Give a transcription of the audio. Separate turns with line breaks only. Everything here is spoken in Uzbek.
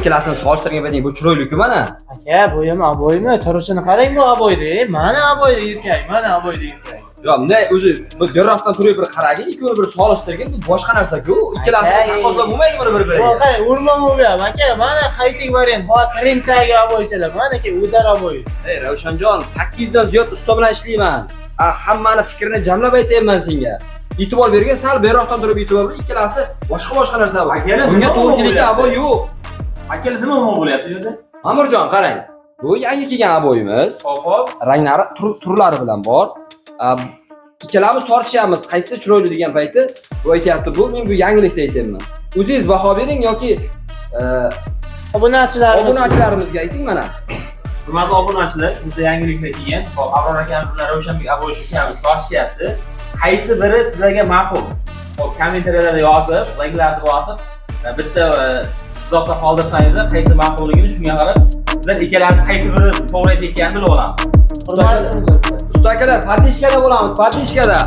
Ikkalasini solishtirgan payting bu chiroyli-ku mana.
Aka, bu ham обой mi? Turishini qarang bu обой da. Mana обой da erkak, mana обой da erkak.
Yo, bunday o'zi bu berroqdan turib bir qaragin, ikkovini bir solishtirgin, bu boshqa narsa-ku. Ikkalasini
Aka,
taqqoslab bo'lmaydi buni
Bu
bir-biriga.
qarang, o'rmon bo'lmayapti aka. Mana high-tech variant, hozir trenddagi обой chalar. Mana aka, удар обой.
Ey, Ravshanjon, 800 dan ziyod usta bilan ishlayman. A, hammani fikrini jamlab aytyapman senga. E'tibor bergin, sal berroqdan turib e'tibor ber, ikkalasi boshqa boshqa narsa bu.
Akalar,
Bunga
nima
to'g'ri keladigan
bo'lyapti?
обой yo'q.
Akalar, nima muammo bo'lyapti bu yerda?
Amirjon, qarang. Bu yangi kelgan обой imiz.
Hop.
Ranglari turlari bilan bor. A, ikkalamiz tortishyapmiz, qaysi chiroyli degan payti bu aytyapti, bu men bu yangilikda aytyapman. O'zingiz baho bering yoki
Obunachilarimiz.
Obunachilarimizga ayting mana.
Hurmatli obunachilar, bizda yangiliklar kelgan. Hop, Abror akamiz bilan Ravshanbek обой ukamiz tortishyapti. Qaysi biri sizlarga ma'qul? Hop, kommentariyalarda yozib, layklarni bosib, bitta izohda qoldirsangizlar, qaysi ma'qulligini shunga qarab bizlar ikkalasi qaysi biri to'g'ri aytayotganini bilib olamiz.
Hurmatli do'stlar.
Usta akalar, поддержка da bo'lamiz, поддержка da.